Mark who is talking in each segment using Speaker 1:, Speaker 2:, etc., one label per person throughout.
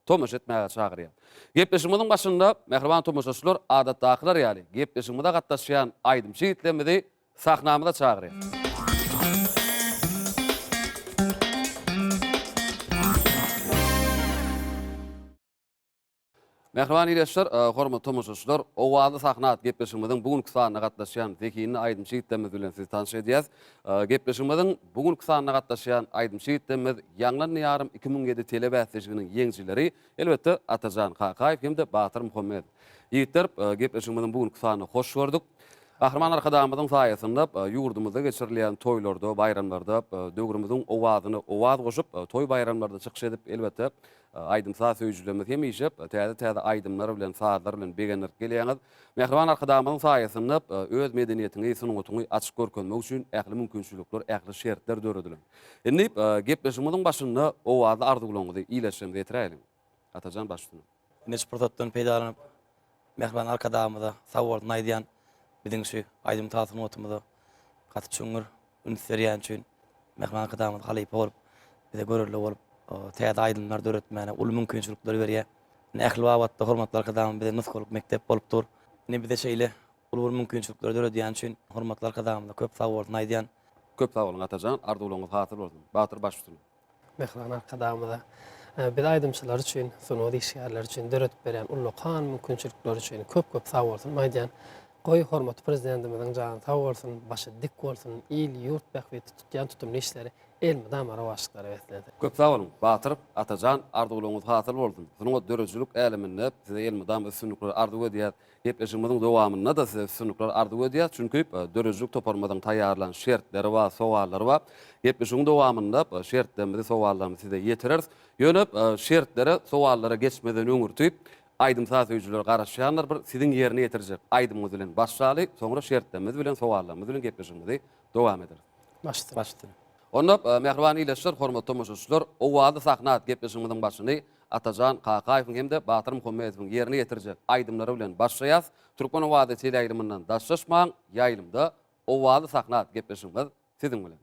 Speaker 1: Tomaşa etmäge çagyrýar. Gepleşigimiziň başynda, mähriban tomaşaçylar, adatdakylar ýaly, gepleşigimize gatnaşýan aýdymçy ýigitlerimizi sahnamyza çagyrýar. Mähriban ildeşler, hormatly tomaşaçylar, Owazly sahna atly gepleşigimiziň bu günki sanyna gatnaşýan zehinli aýdymçy ýigitlerimiz bilen sizi tanyş edýäs. Gepleşigimiziň bu günki sanyna gatnaşýan aýdymçy ýigitlerimiz Ýaňlan Diýarym 2007 telebäsleşiginiň ýeňijileri, elbetde, Atajan Kakaýew hem-de Batyr Muhammedow. Ýigitler, gepleşigimiziň bu günki sanyny hoş gördük. Gahryman Arkadagymyzyň saýasynda ýurdumyzda geçirilýän toýlarda, baýramlarda döwrümiziň owazyna owaz goşup, toý-baýramlarda çykyş edip, elbetde, Aýdym-saz söýüjilerimizi hemişe täze-täze aýdymlar bilen, sazlar bilen begendirip gelýäňiz. Mähriban Arkadagymyzyň saýasynda öz medeniýetiňi, sungatyňy açyp görkezmek üçin ähli mümkinçilikler, ähli şertler döredilen. Indi gepleşigimiziň başynda owazly arzuwlaryňyzy ildeşlerimize ýetiräýeliň. Atajan baş üstüne.
Speaker 2: Ine şu pursatdan peýdalanyp Mähriban Arkadagymyza sag bolsun aýdýan. Biziň şu aýdym-saz sungatymyza gaty çuňňur üns berýäni üçin Mähriban Arkadagymyz halypa bolup, bize görelde bolup, täze aýdymlar döretmäne uly mümkinçilikleri berýär. Indi ähli babatda hormatly Arkadagymyz bize nusgalyk mekdep bolup dur. Indi bize şeýle uly bir mümkinçilikleri döredýäni üçin hormatly Arkadagymyza köp sag bolsun aýdýan.
Speaker 1: Köp sag boluň Atajan, arzuwlaryňyz hasyl bolsun. Batyr baş üstüne.
Speaker 3: Mähriban Arkadagymyza biz aýdymçylar üçin, sungat işgärleri üçin döredip berýän ullakan mümkinçilikleri üçin köp-köp sag bolsun aýdýan. Goý, hormatly Prezidentimiziň jany sag bolsun, başy dik bolsun, il-ýurt bähbitli tutýan tutumly işleri elmydama rowaçlyklara beslensin.
Speaker 1: Köp sag boluň, Batyr, Atajan, arzuwlaryňyz hasyl bolsun. Sungat döredijilik äleminde size elmydama üstünlikleri arzuw edýäs. Gepleşigimiziň dowamynda-da size üstünlikler arzuw edýäs, çünki döredijilik toparymyzyň taýýarlan şertleri bar, sowallary bar. Gepleşigiň dowamynda şertlerimizi, sowallarymyzy size ýetireris. Ýöne şertlere, sowallara geçmezden öňürti aýdym-saz söýüjiler garaşýandyr, bir siziň ýerine ýetirjek aýdymyňyz bilen başlaly, soňra şertlerimiz bilen, sowallarymyz bilen gepleşigimizi dowam ederis.
Speaker 3: Baş üstüne.
Speaker 2: Baş üstüne.
Speaker 1: Onda, mähriban ildeşler, hormatly tomaşaçylar, Owazly sahna atly gepleşigimiziň başyny Atajan Kakaýewiň hem-de Batyr Muhammedowyň ýerine ýetirjek aýdymlary bilen başlaýas. Türkmen owazy teleýaýlymyndan daşlaşmaň, ýaýlymda Owazly sahna atly gepleşigimiz siziň bilen.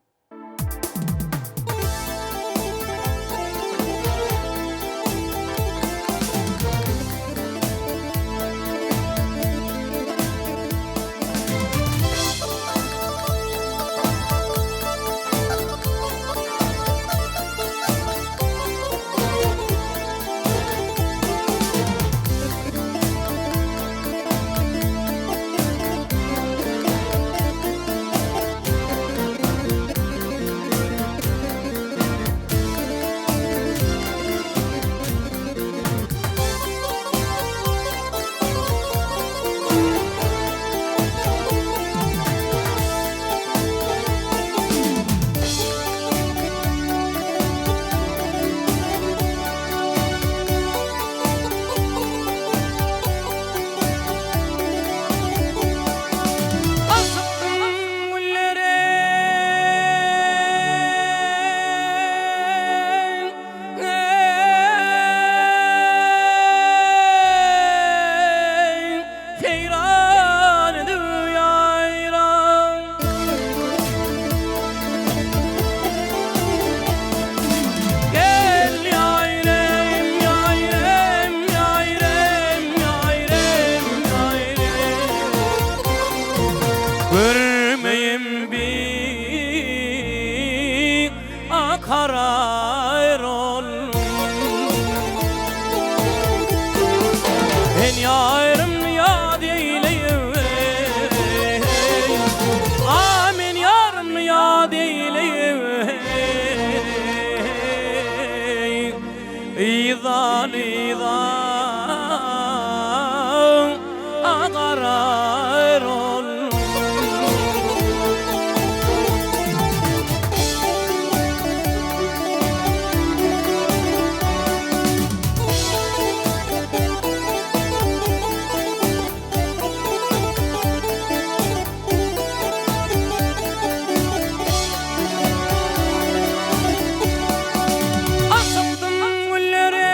Speaker 4: Aşykdym güllere Seýran edip ýaýran. Gel ýaýrem, ýaýrem, ýaýrem, ýaýrem, ýaýrem. Görmeýin bir akarar ol. Men ýarym ýat eýleýin, A men ýarym ýat eýleýin, Yzan yzan agarar ol. Aşykdym güllere.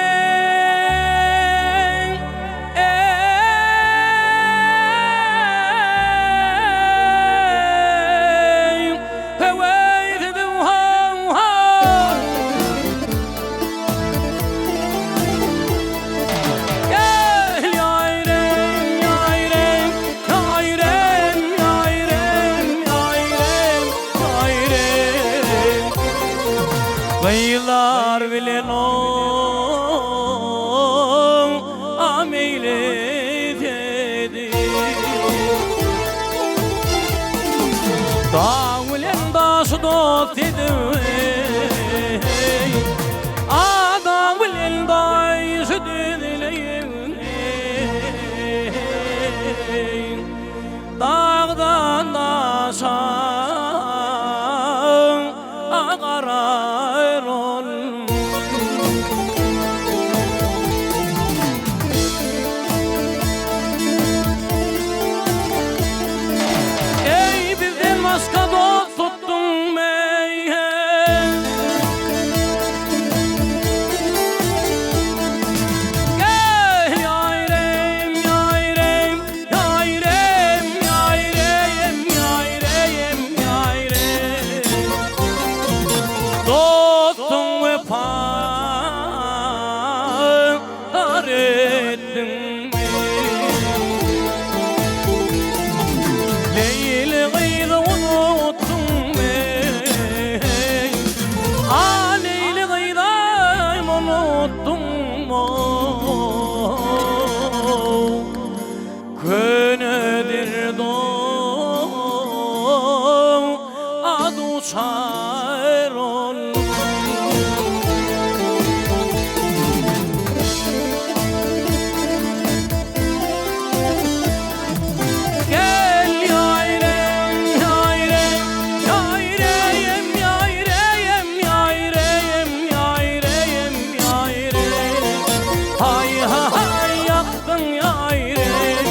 Speaker 4: Ýar bilen oň meýlisedi. Dag bilen daşy dost edip, A dag bilen daşy düzleýin. Dagdan daşa garar ol. Eý bizden başga dost tutduňmy eý. Gel ýaýrym ýaýrym Ýaýrem, ýaýrem, ýaýrem, ýaýrem Dostuň wepa dar etdiňmi? Leýli gyzy unutdyňmy? A Leýli gyzam unutdyňmy? Könedir doň a duçar ol. Gel ýaýrem, ýaýrem, ýaýrem, ýaýrem, ýaýrem, ýaýrem, ýaýrem. Haý, haý, ýakdyň ýaýrem.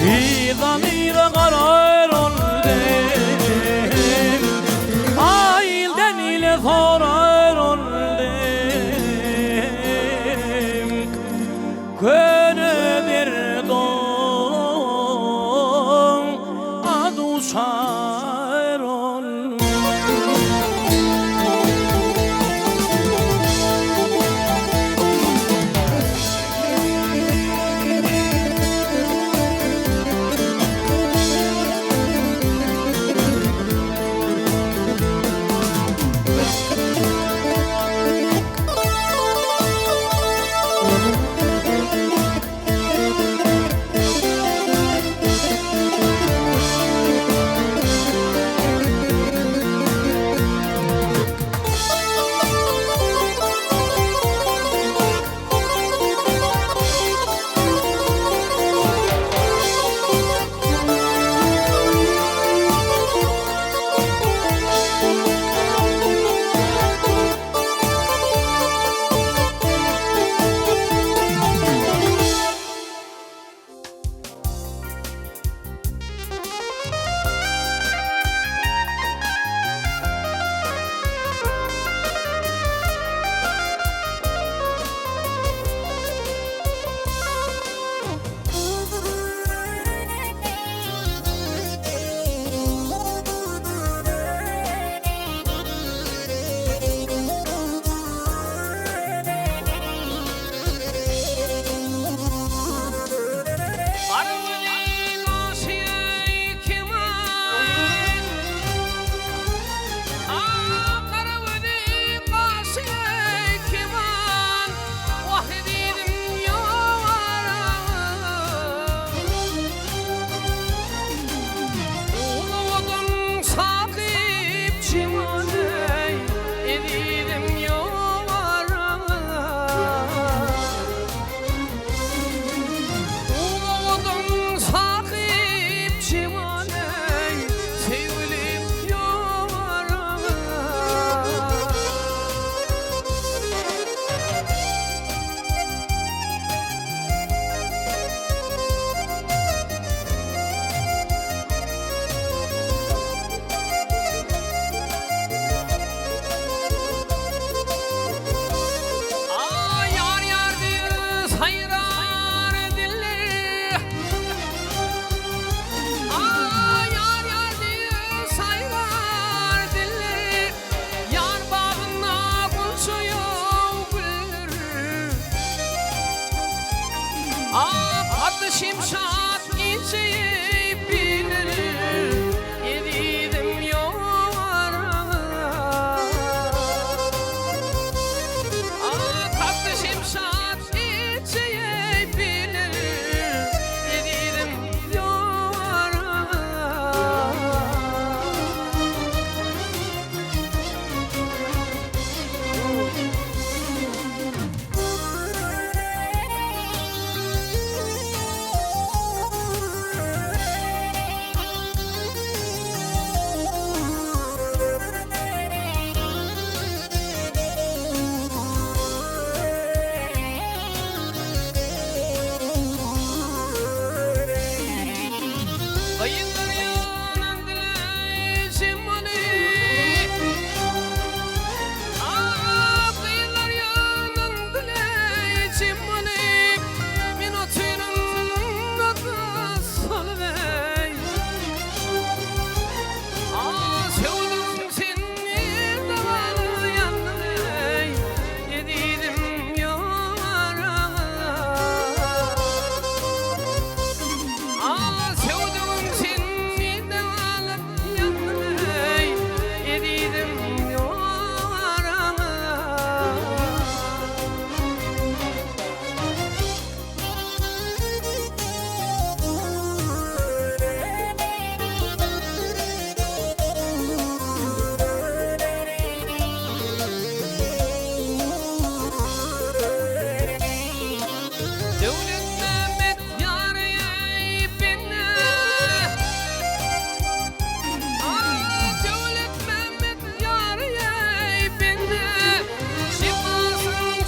Speaker 4: Yza-yza garar ol dem. Aý, ilden ile sorar ol dem. Köne bir don a duşar ol.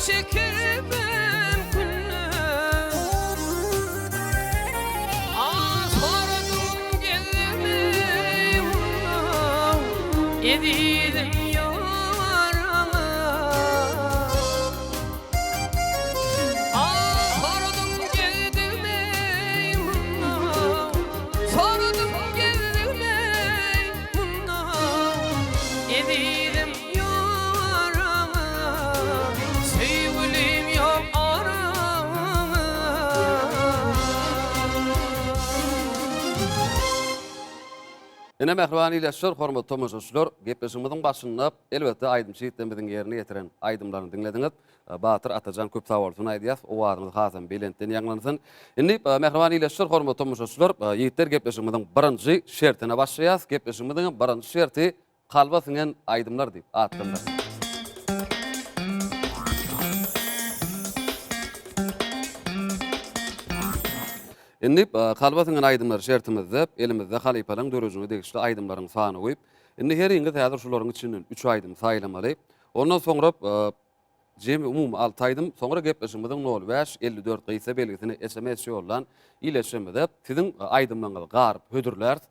Speaker 4: çekibem günde. Ah soradym geldimi munda ezizim ýaraňa. Ah soradym geldimi munda soradym geldimi munda ezizim Ýaraňa, söýgülim ýok araňa.
Speaker 1: Ine mähriban ildeşler, hormatly tomaşaçylar, gepleşigimiziň başynda elbetde aýdymçy ýigitlerimiziň ýerine ýetiren aýdymlaryny diňlediňiz. Batyr Atajan köp sag bolsun aýdýas, owazyňyz hasam belentden ýaňlansyn. Indi mähriban ildeşler, hormatly tomaşaçylar, ýigitler gepleşigimiziň birinji şertine başlaýas. Gepleşigimiziň birinji şerti Kalba siňen aýdymlar diýip atlandyr. Indi kalba siňen aýdymlar şertimizde elimizde halypalaryň döredijiligine degişli aýdymlaryň sanawy. Indi heriňiz häzir şularyň içinden üç aýdym saýlamaly. Ondan soňra Jemi umumy alty aýdym, soňra gepleşigimiziň nol bäş, 54 gysga belgisine sms ýollan ileşimize siziň aýdymlaryňyzy garyp hödürläris.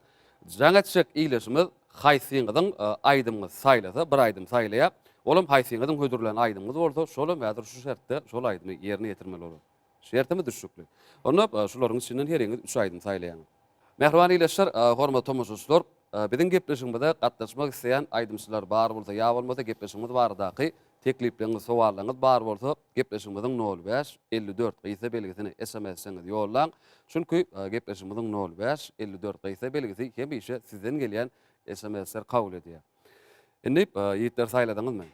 Speaker 1: Jaň etjek ileşimiz haýsyňyzyň aýdymyňyzy saýlasa, bir aýdym saýlaýar. Olam haýsyňyzyň hödürlän aýdymyňyz bolsa, şolam häzir şu şertde şol aýdymy ýerine ýetirmeli bolar. Şertimiz düşnükli. Onda şularyň içinden heriňiz üç aýdym saýlaýaňyz. Mähriban ildeşler, hormatly tomaşaçylar, biziň gepleşigimize gatnaşmak isleýän aýdymçylar bar bolsa ýa bolmasa gepleşigimiz baradaky teklipleriňiz, sowallaryňyz bar bolsa gepleşigimiziň nol bäş, 54 gysga belgisine SMS-iňizi ýollaň. Çünki gepleşigimiziň nol bäş, 54 gysga belgisi hemişe sizden gelýän SMS-leri kabul edýär. Indi ýigitler saýladyňyzmy?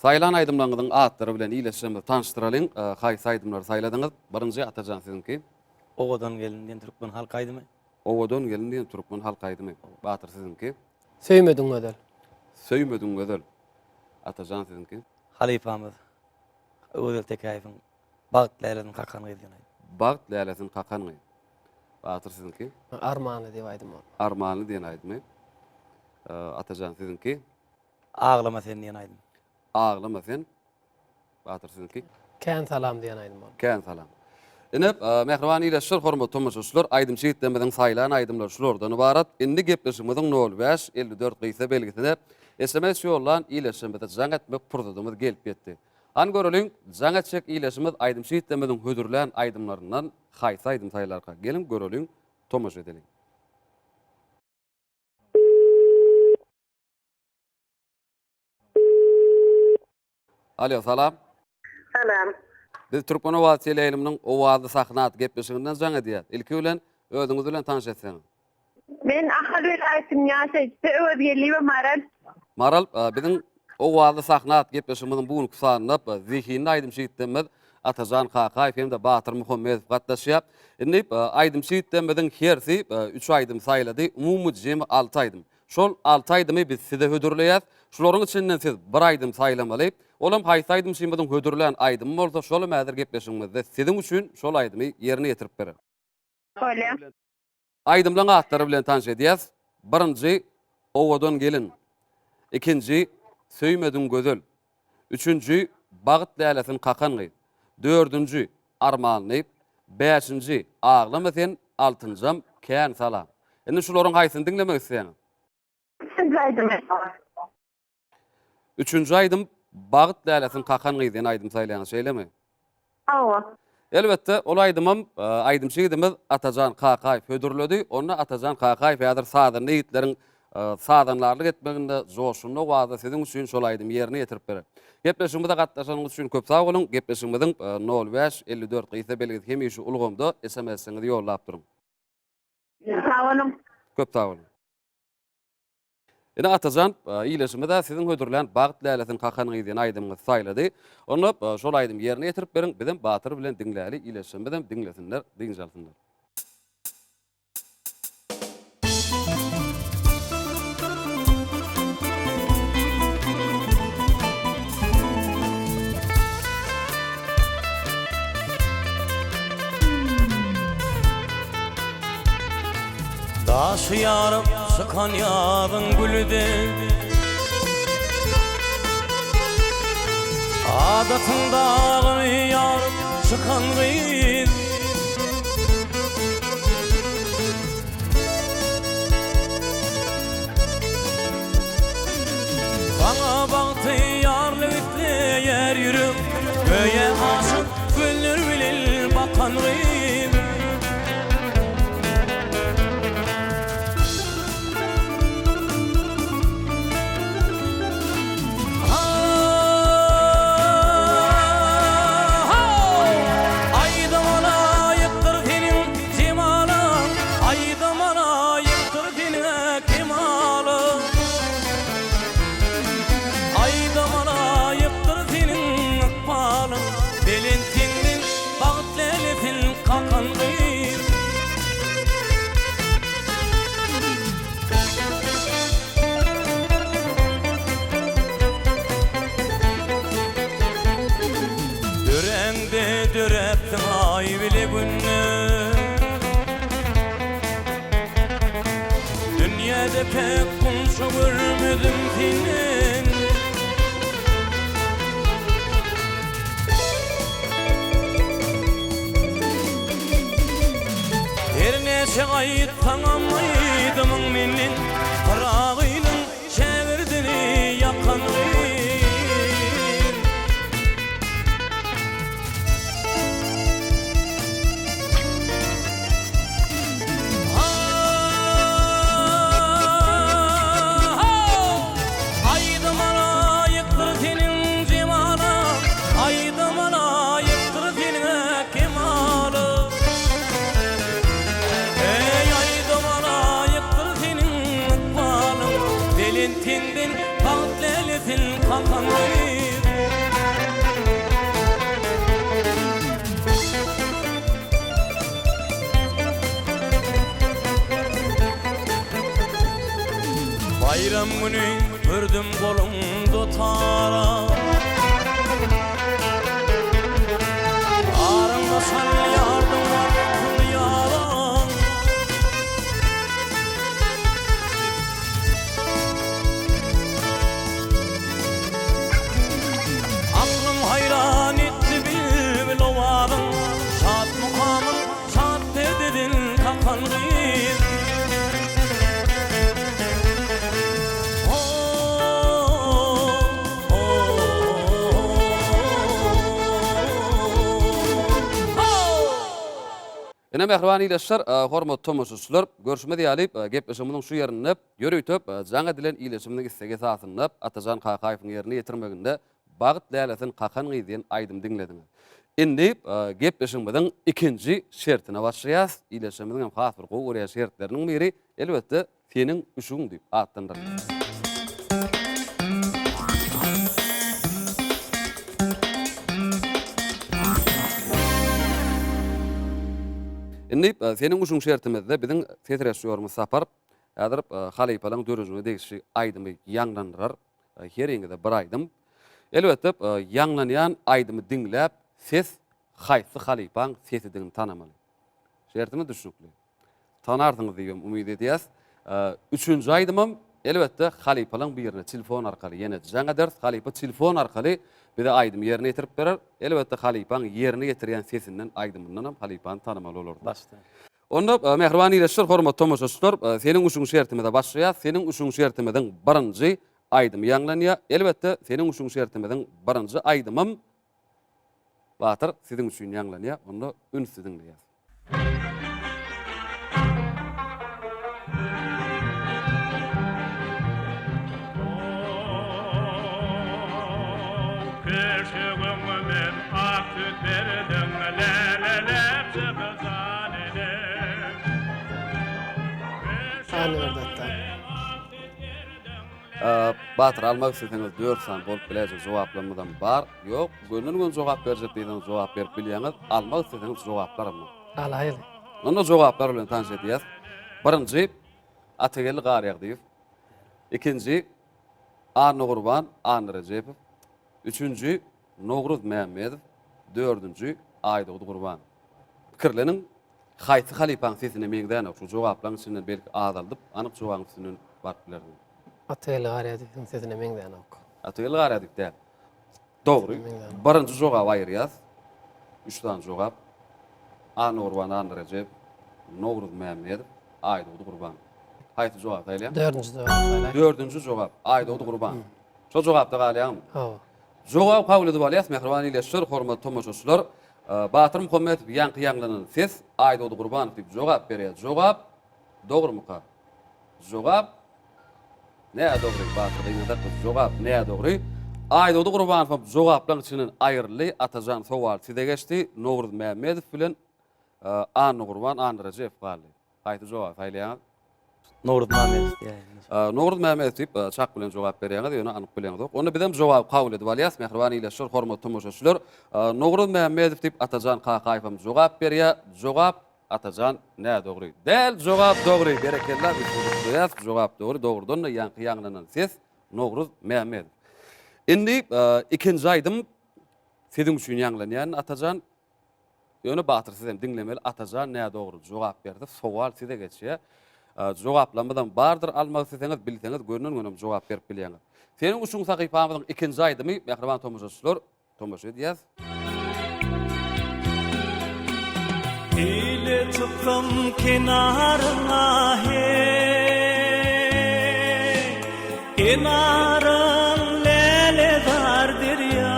Speaker 1: Saýlan aýdymlaryňyzyň atlary bilen ildeşlerimizi tanyşdyralyň. Haýsy aýdymlary saýladyňyz? Birinji Atajan siziňki.
Speaker 2: Owadan gelin diýen türkmen halk aýdymy.
Speaker 1: Owadan gelin diýen türkmen halk aýdymy. Batyr siziňki.
Speaker 3: Söýmediň gözel.
Speaker 1: Söýmediň gözel. Atajan siziňki.
Speaker 2: Halypamyz Öwezgeldi Tekäýewiň Bagt lälesini kakan gyz diýen aýdymy.
Speaker 1: Bagt lälesini kakan gyz. Batyr siziňki.
Speaker 3: Armanly diýip aýdym ol.
Speaker 1: Armanly diýen aýdymy. Atajan siziňki.
Speaker 2: Aglama sen diýen aýdym.
Speaker 1: Aglama sen. Batyr siziňki.
Speaker 3: Kän salam diýen aýdym ol.
Speaker 1: Kän salam. Ine, mähriban ildeşler, hormatly tomaşaçylar, aýdymçy ýigitlerimiziň saýlan aýdymlary şulardan ybarat. Indi gepleşigimiziň nol bäş, 54 gysga belgisine sms ýollan ildeşlerimize jaň etmek pursadymyz gelip ýetdi. Hany göreliň, jaň etjek ildeşimiz aýdymçy ýigitlerimiziň hödürlän aýdymlaryndan haýsy aýdym saýlarka? Geliň, göreliň, tomaşa edeliň. Alo, salam.
Speaker 5: Salam.
Speaker 1: Biz Türkmen owazy teleýaýlymynyň Owazly sahna atly gepleşiginden jaň edýäs. Ilki bilen özüňiz bilen tanyş etseňiz.
Speaker 5: Men Ahal welaýatynyň ýaşaýjysy Öwezgeldiýewa Maral.
Speaker 1: Maral, biziň Owazly sahna atly gepleşigimiziň bu günki sanynda zehinli aýdymçy ýigitlerimiz Atajan Kakaýew hem-de Batyr Muhammedow gatnaşýar. Indi aýdymçy ýigitlerimiziň hersi üç aýdym saýlady, umumy jemi alty aýdym. Şol alty aýdymy biz size hödürleýäs. Şularyň içinden siz bir aýdym saýlamaly. Olam haýsy aýdymçymyzyň hödürlän aýdymy bolsa, şolam häzir gepleşigimizde siziň üçin şol aýdymy ýerine ýetirip berer.
Speaker 5: Bolýa.
Speaker 1: Aýdymlaň atlary bilen tanyş edýäs. Birinji, Owadan gelin. Ikinji, Söýmediň gözel. Üçünji, Bagt lälesin kakan gyz. Dördünji, Armanly. Bäşinji, Aglama sen, altynjam, kän salam. Indi şularyň haýsyny diňlemek isleýäňiz?
Speaker 5: Üçünji aýdymy.
Speaker 1: Üçünji aýdym Bagt lälesin kakan gyz diýen aýdym saýlaýaňyz, şeýlemi?
Speaker 5: Hawa.
Speaker 1: Elbetde, ol aýdymam aýdymçy ýigidimiz Atajan Kakaýew hödürledi. Onda Atajan Kakaýew häzir sazanda ýigitleriň sazandarlyk etmeginde joşgunly owazda siziň üçin şol aýdymy ýerine ýetirip berer. Gepleşigimize gatnaşanyňyz üçin köp sag boluň. Gepleşigimiziň nol bäş, 54 gysga belgisi hemişe ulgamda SMS-iňizi ýollap duruň.
Speaker 5: Sag boluň.
Speaker 1: Köp sag boluň. Ine Atajan, ildeşimiz-ä siziň hödürlän Bagt lälesin kakan gyz diýen aýdymyňyzy saýlady. Onda şol aýdymy ýerine ýetirip beriň, bizem Batyr bilen diňläli, ildeşlerimizem diňlesinler, dynç alsynlar.
Speaker 4: Daşy ýaryp çykan ýazyň gülüdi. Adatyň dagyny ýaryp çykan gyz. Saňa bagty ýarlyk isleýär ýürek, Göýä aşyk gözler bilen bakan gyz. Aýdyma laýykdyr seniň jemalyň, Aýdyma laýykdyr seniň kemalyň. Aýdyma laýykdyr seniň ykbalyň, Belent ýeňden bagt lälesin kakan gyz. Döräňde döräpsiň Aý bile Günde. Dünýäde päk gunça görmedim senden. Her näçe aýtsaňam aýdymyň menden Pyragynyň şägirdini ýakan gyz. Aýdyma laýykdyr seniň jemalyň, Aýdyma laýykdyr seniň kemalyň. Eý, aýdyma laýykdyr seniň ykbalyň, Belent heňden bagt lälesin kakan gyz. Baýram güni gördüm goluňda tara. Aryňda salýardyň wagtyň ýalan. Aklym haýran etdi bilbil owazyň, Şat mukamyň şat perdeden kakan gyz.
Speaker 1: Ine mähriban ildeşler, hormatly tomaşaçylar, görşümiz ýaly, gepleşigimiziň şu ýerinde ýörite jaň edilen ildeşimiziň islegi esasynda Atajan Kakaýewiň ýerine ýetirmeginde Bagt lälesin kakan gyz diýen aýdymy diňlediňiz. Indi gepleşigimiziň ikinji şertine başlaýarys. Ildeşlerimiziň hem has bir gowy görýän şertleriniň biri, elbetde, Seniň üşügiň diýip atlandyrylýar. Indi Seniň üşügiň şertimizde biziň ses režissýorymyz Sapar häzir halypalaryň döredijiligine degişli aýdymy ýaňlandyrar. Heriňize bir aýdym. Elbetde, ýaňlanýan aýdymy diňläp, ses haýsy halypaň sesidigini tanamaly. Şertimiz düşnükli. Tanarsyňyz diýibem umyt edýäs. Üçünji aýdymam, elbetde, halypalaň birine telefon arkaly ýene jaň ederis. Halypa telefon arkaly bize aýdymy ýerine ýetirip berer. Elbetde, halypaň ýerine ýetirýän sesinden, aýdymyndanam halypany tanamaly bolarsyňyz.
Speaker 2: Başda.
Speaker 1: Onda, mähriban ildeşler, hormatly tomaşaçylar, Seniň uşuň şertimize başlaýas. Seniň uşuň şertimiziň birinji aýdymy ýaňlanýar. Elbetde, Seniň uşuň şertimiziň birinji aýdymam Batyr siziň üçin ýaňlanýar. Onda ünsli diňleýäs. Batyr almak isleseňiz dört sany bolup biläýjek jogaplarymyzam bar. Ýok, gönden-göni jogap berjek diýseňiz jogap berip bilýäňiz. Almak isleseňiz jogaplaram bar.
Speaker 3: Alaýyl.
Speaker 1: Onda jogaplar bilen tanyş edýäs. Birinji Atageldi Garýagdyýew. Ikinji Annagurban Annarejepow. Üçünji Nowruz Mämmedow. Dördünji Aýdogdy Gurbanow. Pikirleniň, haýsy halypaň sesine meňzänok şu jogaplaryň içinden belki azaldyp, anyk jogabyň üstünden baryp bilersiňiz.
Speaker 3: Atageldi Garýadyýewiň sesine meňzänok.
Speaker 1: Atageldi Garýadyýew däl. Dogry. Birinji jogaby aýyrýas. Üç sany jogap. Annagurban Annarejep, Nowruz Mämmedow, Aýdogdy Gurban. Haýsy jogaby saýlaýaň?
Speaker 3: Dördünji jogaby saýlaýan.
Speaker 1: Dördünji jogap. Aýdogdy Gurban. Şo jogapda galýaňmy?
Speaker 3: Hawa.
Speaker 1: Jogaby kabul edip alýas, mähriban ildeşler, hormatly tomaşaçylar. Batyr Muhammedow ýaňky ýaňlanan ses Aýdogdy Gurbanow diýip jogap berýär. Jogap dogrumyka? Jogap nädogry. Batyr gynansak biz jogap nädogry. Aýdogdy Gurbanowam jogaplaryň içinden aýryldy. Atajan sowal size geçdi. Nowruz Mämmedow bilen Annagurban Annarejepow galdy. Haýsy jogaby saýlaýaňyz?
Speaker 2: Nowruz Mämmedow diýýän.
Speaker 1: Nowruz Mämmedow diýip çak bilen jogap berýäňiz, ýöne anyk bileňzok. Onda bizem jogaby kabul edip alýas, mähriban ildeşler, hormatly tomaşaçylar. Nowruz Mämmedow diýip Atajan Kakaýewem jogap berýär. Jogap Atajan nädogry. Däl, jogap dogry. Berekella, biz sizi gutlaýas. Jogap dogry. Dogrudan-da ýaňky ýaňlanan ses Nowruz Mämmedow. Indi ikinji aýdym siziň üçin ýaňlanýan Atajan. Ýöne Batyr sizem diňlemeli Atajan nädogry jogap berdi sowal size geçýä jogaplamyzam bardyr almak isleseňiz bilseňiz gönden gönem jogap berip bilýäňiz. Seniň üçin sahypamyzyň ikinji aýdymy mähriban tomaşaçylar tomaşa edýäs.
Speaker 4: Ile çyksam kenaryňa heý, Kenaryň lälezar derýa.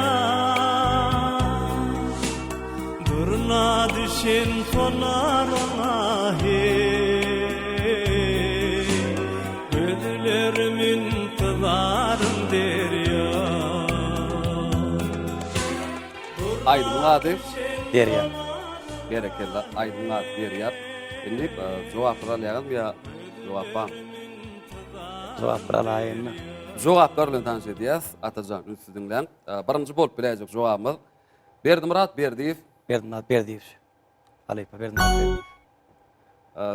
Speaker 4: Durna düşen sonaryňa heý, Gözlerim intizaryn derýa.
Speaker 1: Aýdymyň ady?
Speaker 2: Derýa.
Speaker 1: Berekella, aýdymyň ady Derýa. Indi jogaplar alýaňyzmy ýa jogap barmy?
Speaker 2: Jogaplar alaýyn.
Speaker 1: Jogaplar bilen tanyş edýäs. Atajan, ünsli diňläň. Birinji bolup biläýjek jogabymyz Berdimyrat Berdiýew.
Speaker 2: Berdimyrat Berdiýew. Halypa Berdimyrat Berdiýew.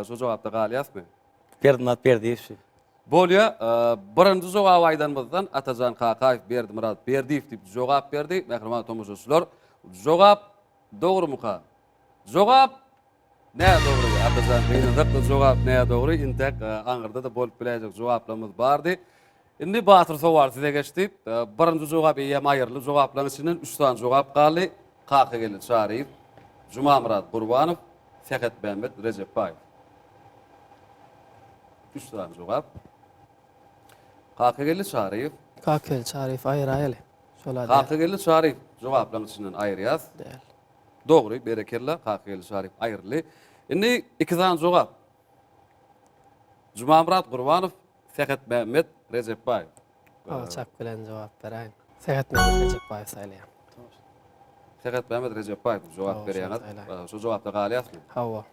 Speaker 1: Şu jogapda galýasmy?
Speaker 2: Berdimyrat Berdiýew.
Speaker 1: Bolýa, birinji jogaby aýdanymyzdan Atajan Kakaýew Berdimyrat Berdiýew diýip jogap berdi. Mähriban tomaşaçylar, jogap dogrumyka? Jogap nädogry. Atajan gynansak-da jogap nädogry. Intäk aňyrda-da bolup biläýjek jogaplarymyz bardy. Indi Batyr sowal size geçdi. Birinji jogap eýýäm aýryldy. Jogaplaryň içinden üç sany jogap galdy. Kakageldi Çaryýew, Jumamyrat Gurbanow, Sähetmämmet Rejepbaýew. Üç sany jogap. Kakageldi Çaryýew.
Speaker 3: Kakageldi Çaryýew aýyraýaly. Şol-a däl.
Speaker 1: Kakageldi Çaryýew jogaplaryň içinden aýyrýas.
Speaker 3: Däl.
Speaker 1: Dogry, berekella, Kakageldi Çaryýew aýryldy. Indi iki sany jogap. Jumamyrat Gurbanow, Sähetmämmet Rejepbaýew.
Speaker 3: Aw çak bilen jogap beräýiň. Sähetmämmet Rejepbaýew saýlaýan.
Speaker 1: Sähetmämmet Rejepbaýew jogap berýäňiz. Şu jogapda galýasmy?
Speaker 3: Hawa.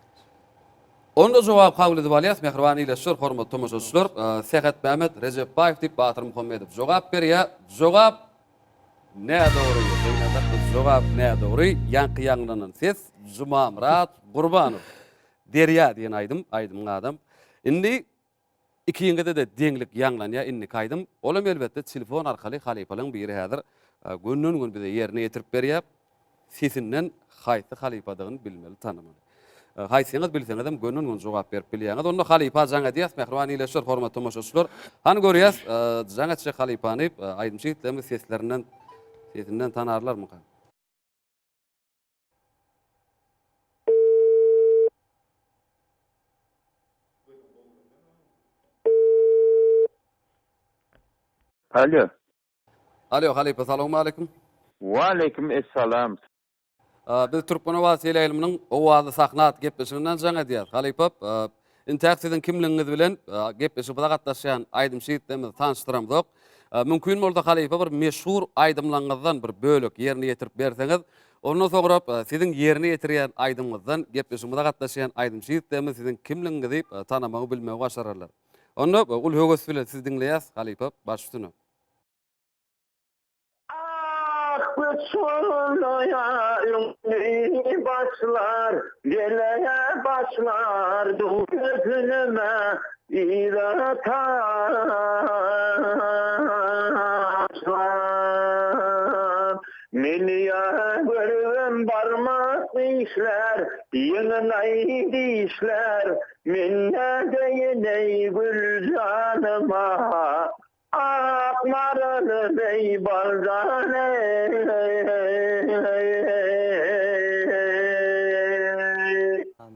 Speaker 1: Onda jogap kabul edip alýas, mähriban ildeşler, hormatly tomaşaçylar. Sähetmämmet Rejepbaýew diýip Batyr Muhammedow jogap berýär. Jogap nädogry. Gynansak jogap nädogry. Ýaňky ýaňlanan ses Jumamyrat Gurbanow. Derýa diýen aýdym, aýdymyň adam. Indi Ikiňizde-de deňlik ýaňlanýar indiki aýdym. Olam elbetde telefon arkaly halypalaryň biri häzir gönden-göni bize ýerine ýetirip berýär. Sesinden haýsy halypadygyny bilmeli, tanamaly. Haýsyňyz bilseňizem gönden-göni jogap berip bilýäňiz. Onda halypa jaň edýäs, mähriban ildeşler, hormatly tomaşaçylar. Hany görýäs, jaň etjek halypany aýdymçy ýigitlerimiz seslerinden sesinden tanarlarmyka?
Speaker 6: Alo.
Speaker 1: Alo halypa salowmaleýkim.
Speaker 6: Waleýkim essalam.
Speaker 1: Biz Türkmen owazy teleýaýlymynyň Owazly sahna atly gepleşiginden jaň edýäs. Halypa, intäk siziň kimligiňiz bilen gepleşigimize gatnaşýan aýdymçy ýigitlerimizi tanyşdyramzok. Mümkin bolsa halypa bir meşhur aýdymlaryňyzdan bir bölek ýerine ýetirip berseňiz, ondan soňra siziň ýerine ýetirýän aýdymyňyzdan gepleşigimize gatnaşýan aýdymçy ýigitlerimiz siziň kimligiňizi tanamagy bilmegi başararlar. Onda uly höwes bilen sizi diňleýäs halypa baş üstüne.
Speaker 6: Ah göçgünlüýe öňli başlar, Gele başlar gözüme yza taşlar. Meni ýa görübem barmak dişlär, Ýygynaý dişlär, Men nädeýin eý gül janyma. Ak maralym eý baljan eý.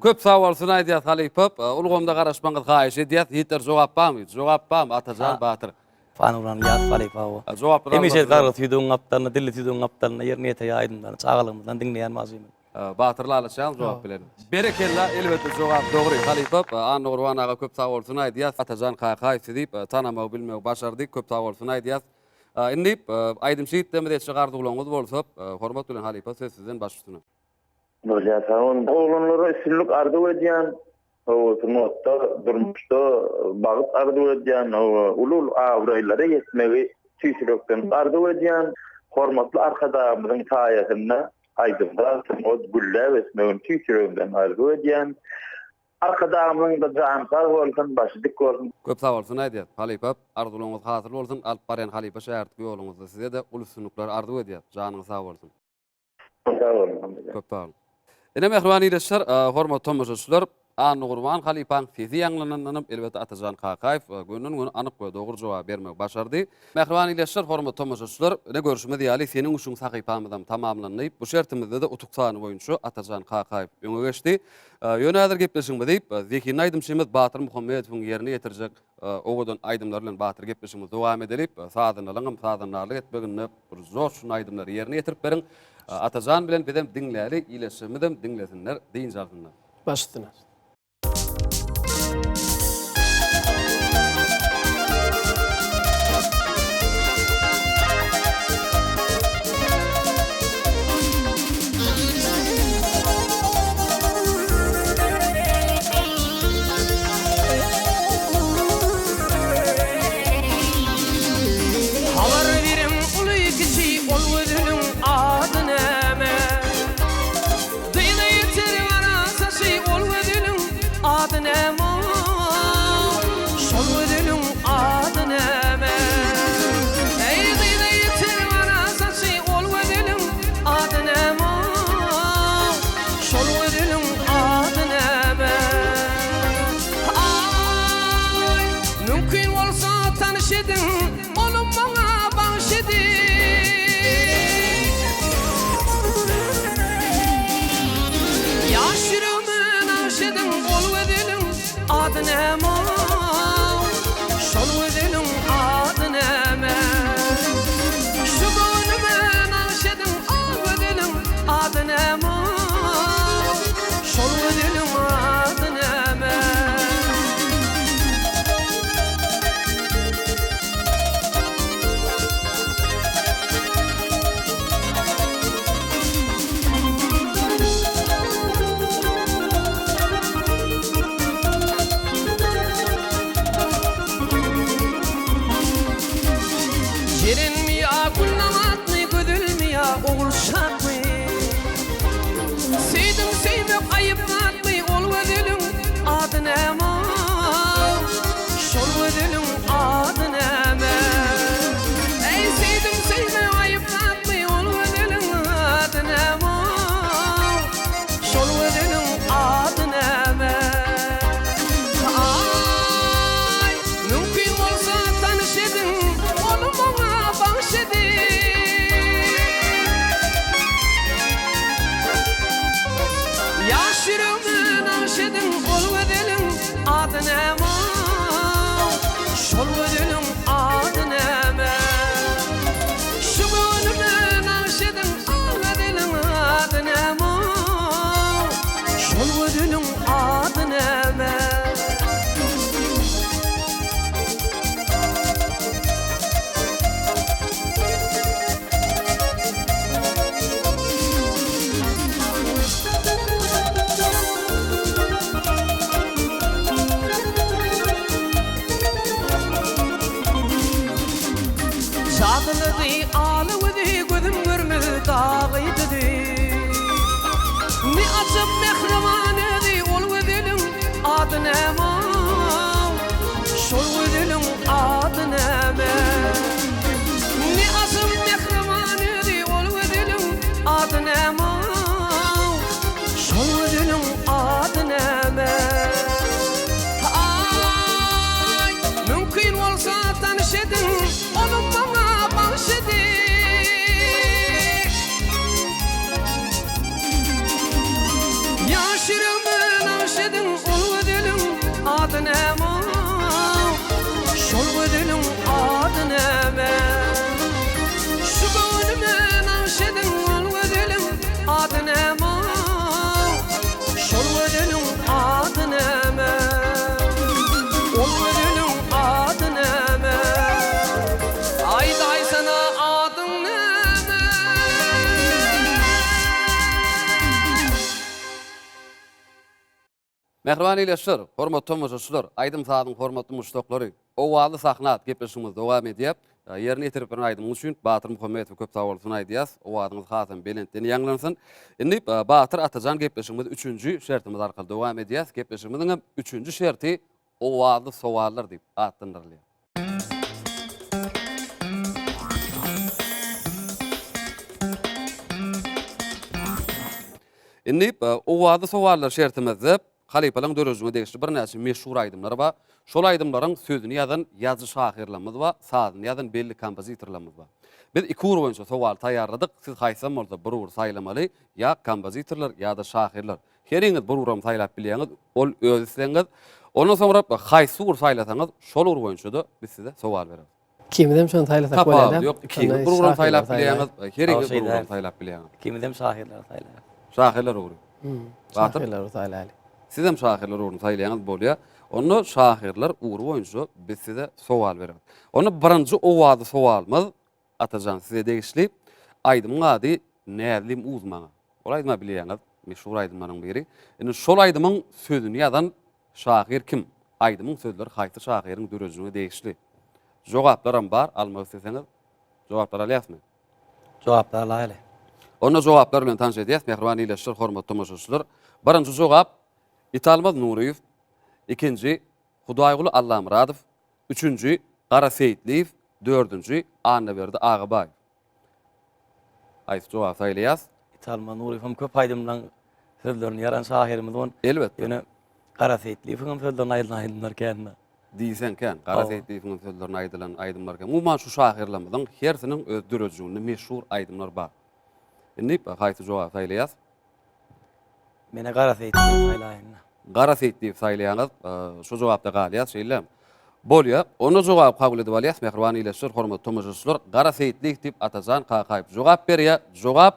Speaker 1: Köp sag bolsun aýdýas halypa. Ulgamda garaşmagyňyzy haýyş edýäs. Ýigitler jogap barmy? Jogap barmy Atajan Batyr?
Speaker 2: Panyguran Ýaz halypa o.
Speaker 1: Jogaplar
Speaker 2: Hemişe gargy tüýdügiň gapdalynda, dilli tüýdügiň gapdalynda ýerine ýetirýär aýdymlaryny. Çagalygymyzdan diňleýän bagşymyz.
Speaker 1: Batyr Lalaçjan jogap bilen. Berekella elbetde jogap dogry halypa. Annagurban aga köp sag bolsun aýdýas. Atajan Kakaýew sizi tanamagy bilmegi başardy. Köp sag bolsun aýdýas. Indi aýdymçy ýigitlerimiz etjek arzuwlaryňyz bolsa hormat bilen halypa söz sizden baş üstüne.
Speaker 6: Bolýar sag boluň. Oglanlara üstünlik arzuw edýän. Hawa sungatda, durmuşda bagt arzuw edýän, hawa uly-uly abraýlara ýetmegi tüýs ýürekden arzuw edýän. Hormatly Arkadagymyzyň saýasynda aýdym-saz, sungat gülläp ösmegini tüýs ýüregimden arzuw edýän. Arkadagymyzyň-da jany sag bolsun, başy dik bolsun.
Speaker 1: Köp sag bolsun aýdýas halypa arzuwlaryňyz hasyl bolsun alyp barýan halypa şägirtlik ýoluňyzda sizede uly üstünlikler arzuw edýäs janyňyz sag bolsun.
Speaker 6: Sag boluň.
Speaker 1: Köp sag boluň. Ine mähriban ildeşler, hormatly tomaşaçylar, Annagurban halypaň sesi ýaňlanandanam elbetde Atajan Kakaýew gönden-göni anyk we dogry jogaby bermegi başardy. Mähriban ildeşler, hormatly tomaşaçylar, ine görşümiz ýaly Seniň üçin sahypamyzam tamamlandy. Bu şertimizde-de utuk sany boýunça Atajan Kakaýew öňe geçdi. Ýöne häzir gepleşigimizi zehinli aýdymçymyz Batyr Muhammedowyň ýerine ýetirjek Owadan aýdymlar bilen Batyr gepleşigimizi dowam edeli. Sazandalaňam sazandarlyk etmeginde bir joşgun aýdymlary ýerine ýetirip beriň. Atajan bilen bizem diňläli, ildeşlerimizem diňlesinler, dynç alsynlar.
Speaker 3: Baş üstüne.
Speaker 4: Habar beriň uly-kiçi ol gözeliň ady näme? Dyza ýeter gara saçy ol gözeliň ady näme? Şol gözeliň ady näme? Eý dyza ýeter gara saçy ol gözeliň ady näme? Şol gözeliň ady näme? Aý, mümkin bolsa tanyş ediň, ony maňa bagyş ediň. Ýaş ýüregime nagyş ediň, ol gözeliň ady näme? Şol gözeliň ady näme? Şu göwnüme nagyş ediň, ol gözeliň ady näme? Şol gözeliň ady näme? Jerenmi ýa Gülnabatmy, Gözelmi ýa Ogulşatmy? Söýdüm söýmek aýyp zatmy, Ol gözeliň ady näme? Şol gözeliň ady näme? Eý, söýdüm söýmek aýyp zatmy, Ol gözeliň ady näme? Şol gözeliň ady näme? Aý, mümkin bolsa tanyş ediň, Ony maňa bagyş ediň. Ýaş ýüregime nagyş ediň, Ol gözeliň ady näme? Şol gözeliň ady näme? Şu göwnüme nagyş ediň, Ol gözeliň ady näme? Şol gözeliň ady näme? Jadylydy ala gözi gözüm görmez dagy düzi Ne ajap mähriban özi ol gözeliň ady näme Şol gözeliň ady näme Ne ajap mähriban özi ol gözeliň ady näme Şol gözeliň ady näme Aý mümkin bolsa tanyş ediň.
Speaker 1: Mähriban ildeşler, hormatly tomaşaçylar, aýdym-sazyň hormatly muşdaklary, Owazly sahna atly gepleşigimiz dowam edýär. Ýerine ýetirip beren aýdymyňyz üçin Batyr Muhammedowa köp sag bolsun aýdýas. Owazyňyz hasam belentden ýaňlansyn. Indi Batyr Atajan gepleşigimiz üçünji şertimiz arkaly dowam edýäs. Gepleşigimiziň hem üçünji şerti Owazly sowallar diýip atlandyrylýar. Indi owazly sowallar şertimizde halypalaryň döredijiligine degişli birnäçe meşhur aýdymlar bar. Şol aýdymlaryň sözüni ýazan ýazyjy-şahyrlarymyz bar, sazyny ýazan belli kompozitorlarymyz bar. Biz iki ugur boýunça sowal taýýarladyk. Siz haýsam bolsa bir ugur saýlamaly, ýa kompozitorlar, ýa-da şahyrlar. Heriňiz bir ugram saýlap bilýäňiz, ol öz islegiňiz. Ondan soňra haýsy ugur saýlasaňyz, şol ugur boýunça-da biz size sowal bereris.
Speaker 3: Ikimizem şony saýlasak bolýar-da.
Speaker 1: Tapawudy ýok, ikiňiz bir ugram saýlap bilýäňiz, heriňiz bir ugram saýlap bilýäňiz.
Speaker 2: Ikimizem şahyrlary saýlaýarys.
Speaker 1: Şahyrlar ugry.
Speaker 3: Batyr? Şahyrlary saýlaýaly.
Speaker 1: Sizem şahyrlar ugruny saýlaýaňyz bolýar. Onda şahyrlar ugry boýunça biz size sowal bereris. Onda birinji owazly sowalymyz Atajan size degişli aýdymyň ady Näzlim uz maňa. Ol aýdyma bilýäňiz, meşhur aýdymlaryň biri. Indi şol aýdymyň sözüni ýazan şahyr kim? Aýdymyň sözleri haýsy şahyryň döredijiligine degişli? Jogaplaram bar, almak isleseňiz jogaplar alýasmy?
Speaker 2: Jogaplar alaýaly.
Speaker 1: Onda jogaplar bilen tanyş edýäs, mähriban ildeşler, hormatly tomaşaçylar. Birinji jogap Italmaz Nuryýew, ikinji Hudaýguly Allamyradow, Üçünji, Gara Seýitliýew, dördünji, Annaberdi Agabaýew. Haýsy jogaby saýlaýas?
Speaker 2: Italmaz Nuryýew hem köp aýdymlaň sözlerini ýaran şahyrymyz ol.
Speaker 1: Elbetde.
Speaker 2: Ýöne Gara Seýitliýewiň hem sözlerine aýdylan aýdymlar kän-de.
Speaker 1: Diýseň kän. Gara Seýitliýewiň hem sözlerine aýdylan aýdymlar kän. Umuman şu şahyrlarymyzyň hersiniň öz döredijiliginde meşhur aýdymlar bar. Indi haýsy jogaby saýlaýas?
Speaker 2: Menä Gara Seýitliýewi saýlaýyn.
Speaker 1: Gara Seýitliýewi saýlaýaňyz, şu jogapda galýas, şeýlemi? Bolýa. Onda jogaby kabul edip alýas, mähriban ildeşler, hormatly tomaşaçylar. Gara Seýitliýew diýip Atajan Kakaýew jogap berýär. Jogap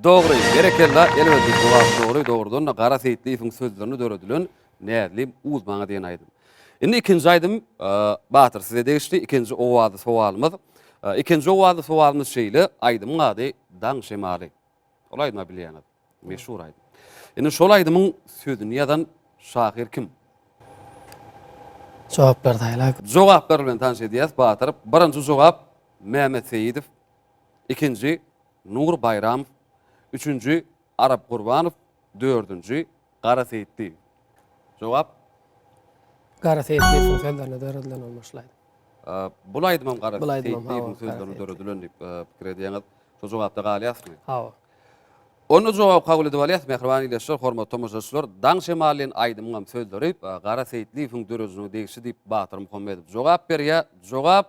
Speaker 1: dogry. Berekella, elbetde jogap dogry. Dogrudan-da Gara Seýitliýewiň sözlerine döredilen Näzlim uz maňa diýen aýdym. Indi ikinji aýdym Batyr size degişli, ikinji owazly sowalymyz. Ikinji owazly sowalymyz şeýle, aýdymyň ady Daň şemaly. Ol aýdyma bilýäňiz. Meşhur aýdym. Indi şol aýdymyň sözüni ýazan şahyr kim?
Speaker 3: Jogaplar saýla.
Speaker 1: Jogaplar bilen tanyş edýäs Batyr. Birinji jogap Mehmet Seýidow. Ikinji Nur Baýramow. Üçünji Arap Gurbanow. Dördünji Gara Seýitliýew. Jogap?
Speaker 3: Gara Seýitliýewiň sözlerine döredilen bolmaly şul aýdym.
Speaker 1: Bul aýdymam Gara Seýitliýewiň sözlerine döredilen diýip pikir edýäňiz. Şo jogapda galýasmy?
Speaker 3: Hawa.
Speaker 1: Onda jogaby kabul edip alýas, mähriban ildeşler, hormatly tomaşaçylar. Daň şemaly diýen aýdymyňam sözleri Gara Seýitliýewiň döredijiligine degişli diýip Batyr Muhammedow jogap berýär. Jogap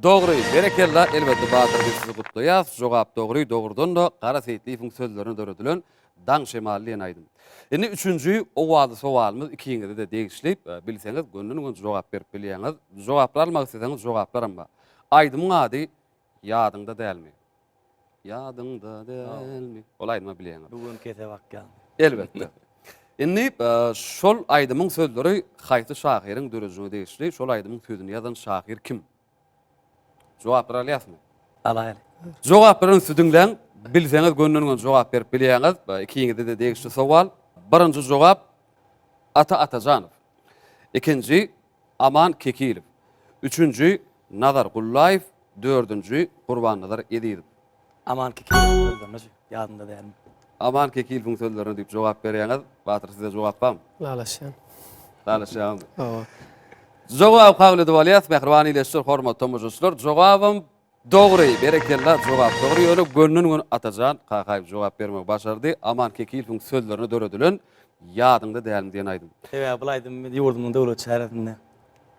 Speaker 1: dogry. Berekella, elbetde Batyr biz sizi gutlaýas. Jogap dogry, dogrudan-da Gara Seýitliýewiň sözlerine döredilen Daň şemaly diýen aýdym. Indi üçünji owazly sowalymyz ikiňize-de degişli. Bilseňiz gönden-göni jogap berip bilýäňiz. Jogaplar almak isleseňiz jogaplaram bar. Aýdymyň ady Ýadyňda dälmi? Ýadyňda dälmi? Ol aýdymy bilýäňiz.
Speaker 2: Bu gün kese bakýan.
Speaker 1: Elbetde. Indi şol aýdymyň sözleri haýsy şahyryň döredijiligine degişli? Şol aýdymyň sözüni ýazan şahyr kim? Jogaplar alýasmy?
Speaker 2: Alaýaly.
Speaker 1: Jogaplary ünsli diňläň. Bilseňiz gönden-göni jogap berip bilýäňiz. Ikiňize-de degişli sowal. Birinji jogap Ata Atajanow. Ikinji Aman Kekilow. Üçünji Nazar Gullaýew, dördünji Gurbannazar Ezizow.
Speaker 2: Aman Kekilowyň sözlerine şu ýadymda dälmi?
Speaker 1: Aman Kekilowyň sözlerine diýip jogap berýäňiz. Batyr sizde jogap barmy?
Speaker 3: Ylalaşýan.
Speaker 1: Ylalaşýaňyzmy?
Speaker 3: Hawa.
Speaker 1: Jogaby kabul edip alýas, mähriban ildeşler, hormatly tomaşaçylar. Jogabam Dogry, berekella, jogap dogry, ýöne gönden-göni Atajan Kakaýew jogap bermegi başardy, Aman Kekilowyň sözlerine döredilen Ýadyňda dälmi diýen aýdym.
Speaker 2: Sebäbi bul aýdymy biz ýurdumyzyň döwlet çäresinde,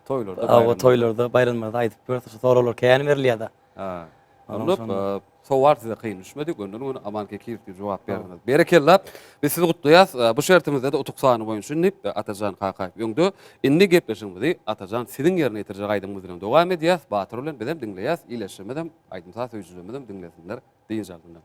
Speaker 1: Toýlarda,
Speaker 2: hawa, toýlarda, baýramlarda aýdyp ýörüs, şu soraglar kän berilýär-de.
Speaker 1: Ha. Onda sowal size kyn düşmedi, gönden-göni Aman Kekilow diýip jogap berdiňiz. Berekella, biz sizi gutlaýas. Bu şertimizde-de utuk sany boýunça indi Atajan Kakaýew öňde. Indi gepleşigimizi Atajan siziň ýerine ýetirjek aýdymyňyz bilen dowam edýäs. Batyr bilen bizem diňleýäs, ildeşlerimizem, aýdym-saz söýüjilerimizem diňlesinler, dynç alsynlar.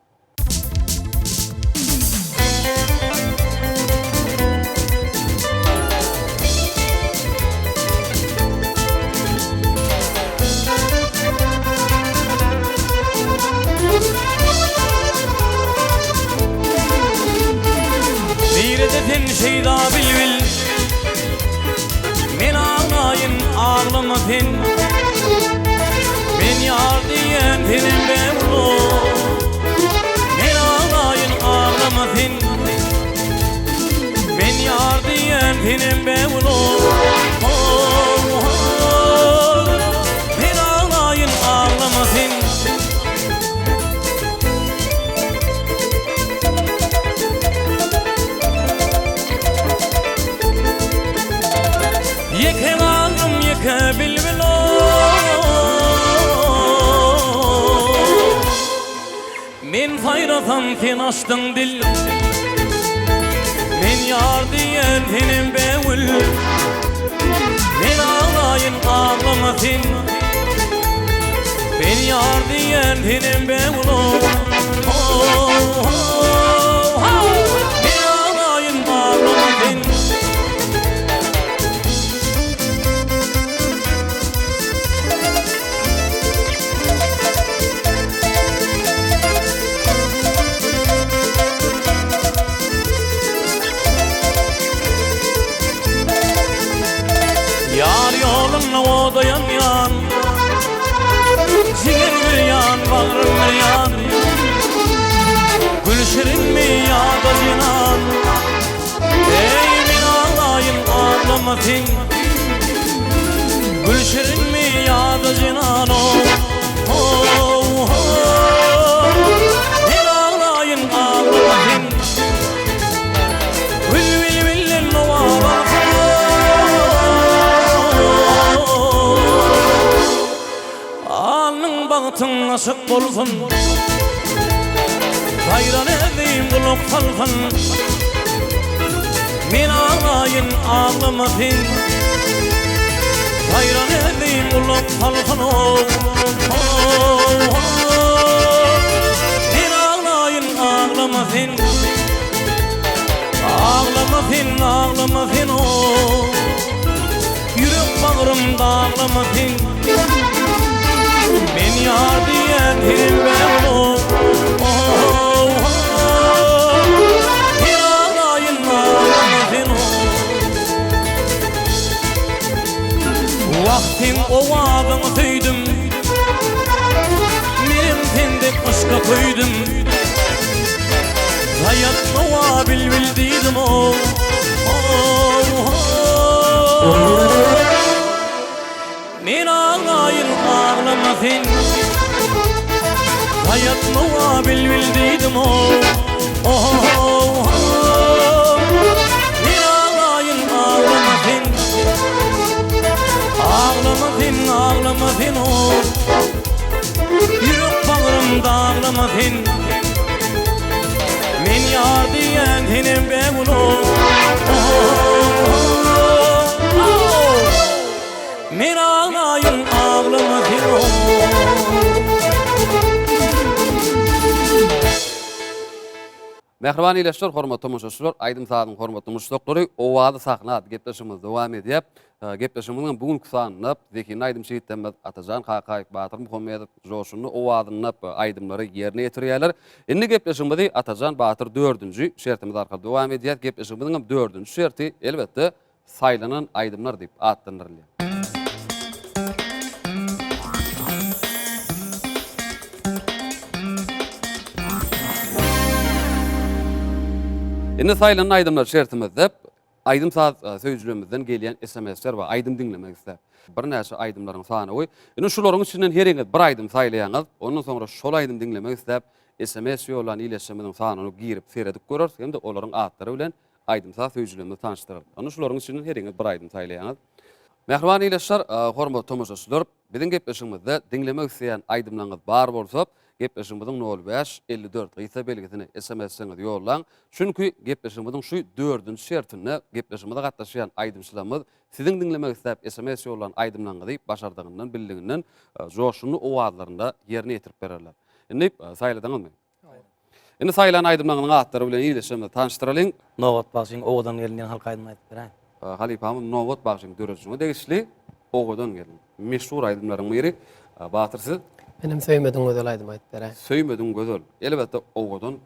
Speaker 4: Nirede sen şeýda bil.
Speaker 7: senem bägül oh, oh. Men aglaýyn aglama sen. Ýeke galdym ýeke bilbil Men saýrasam sen açdyň dil Men ýar diýen senem bägül Men aglaýyn aglama sen Men ýar diýen senem bägül Men aglaýyn aglama sen. Ýar ýolunda oda ýanýan Jiger bir ýan, bagrym bir ýan Gül şirinmi ýa-da jenan Eý men aglaýyn aglama sen Gül şirinmi ýa-da jenan oh oh Men aglaýyn aglama sen Gül bilbilden nowal alsyn Alnyň bagtyň aşyk bolsun Saýran ezim gulak salsyn Men aglaýyn aglama sen Saýran ezim gulak salsyn oh, oh, oh. Men aglaýyn aglama sen Aglama sen aglama sen oh. Ýürek bagrym daglama sen Men ýar diýen senem bägül Men aglaýyn aglama sen Wah seň owazyňy söýdüm Menem sen dek yşka köýdüm Saýat nowa bilbil diýdim oh, oh, oh. Men aglaýyn aglama sen Saýat nowa bilbil diýdim oh, oh, oh. Men aglaýyn aglama sen Aglama sen aglama sen oh. Ýürek bagrym daglama sen Men ýar diýen senem bägül Men aglaýyn aglama sen
Speaker 1: Mähriban ildeşler, hormatly tomaşaçylar, aýdym-sazyň hormatly muşdaklary, Owazy sahna atly gepleşigimiz dowam edýär. Gepleşigimiziň bu günki sanynda zehinli aýdymçy ýigitlerimiz Atajan Kakaýew, Batyr Muhammedow joşgunly owazynda aýdymlary ýerine ýetirýärler. Indi gepleşigimizi Atajan Batyr dördünji şertimiz arkaly dowam edýäris. Gepleşigimiziň hem dördünji şerti, elbetde, saýlanan aýdymlar diýip atlandyrylýar. Indi saýlanan aýdymlar şertimizde Aýdym-saz söýüjilerimizden gelýän SMS-ler bar, aýdym diňlemek isläp. Birnäçe aýdymlaryň sanawy. Indi şularyň içinden heriňiz bir aýdym saýlaýaňyz, ondan soňra şol aýdym diňlemek isläp SMS ýollan ildeşlerimiziň sanyna girip seredip göreris hem-de olaryň atlary bilen aýdym-saz söýüjilerimizi tanyşdyrarys. Onda şularyň içinden heriňiz bir aýdym saýlaýaňyz. Mähriban ildeşler, hormatly tomaşaçylar, biziň gepleşigimizde diňlemek isleýän aýdymlaryňyz bar bolsa, gepleşigimiziň nol bäş, 54 gysga belgisine SMS-iňizi ýollaň. Çünki gepleşigimiziň şu dördünji şertinde gepleşigimize gatnaşýan aýdymçylarymyz siziň diňlemek isläp SMS ýollan aýdymlaryňyzy başardygyndan, bildiginden joşgunly owazlarynda ýerine ýetirip bererler. Indi saýladyňyzmy? Indi saýlan aýdymlaryňyzyň atlary bilen ildeşlerimizi tanyşdyralyň.
Speaker 2: Nobat bagşyň Owadan gelin diýen halk aýdymyny aýdyp beräýiň.
Speaker 1: Halypamyz Nobat bagşyň döredijiligine degişli Owadan gelin meşhur aýdymlaryň biri. Batyr siz?
Speaker 3: Menem Söýmediň gözel aýdymy aýdyp beräýiň.
Speaker 1: Söýmediň gözel. Elbetde owadan